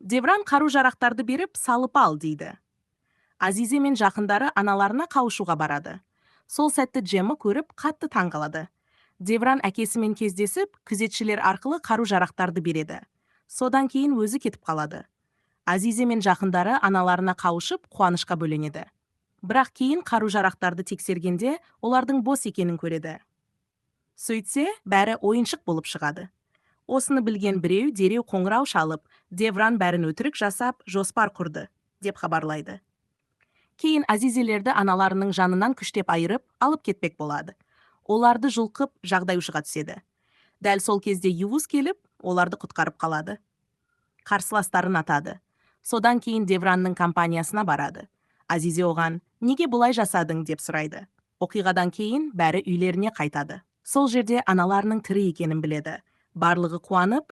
Девран қару-жарақтарды беріп, «Салып ал» дейді. Азизе мен жақындары аналарына қауышуға барады. Сол сәтті Джемі көріп, қатты таңғалады. Девран әкесімен кездесіп, күзетшілер арқылы қару-жарақтарды береді. Содан кейін өзі кетіп қалады. Азизе мен жақындары аналарына қауышып, қуанышқа бөленеді. Бірақ кейін қару-жарақтарды тексергенде, олардың бос екенін көреді. Сөйтсе, бәрі ойыншық болып шығады. Осыны білген біреу дереу қоңырау шалып, «Девран бәрін өтірік жасап, жоспар құрды» деп хабарлайды. Кейін Азизелерді аналарының жанынан күштеп айырып, алып кетпек болады. Оларды жұлқып, жағдай ушыға түседі. Дәл сол кезде Ювус келіп, оларды құтқарып қалады. Қарсыластарын атады. Содан кейін Девранның компаниясына барады. Азизе оған «Неге бұлай жасадың?» деп сұрайды. Оқиғадан кейін бәрі үйлеріне қайтады. Сол жерде аналарының тірі екенін біледі. Барлығы қуанып,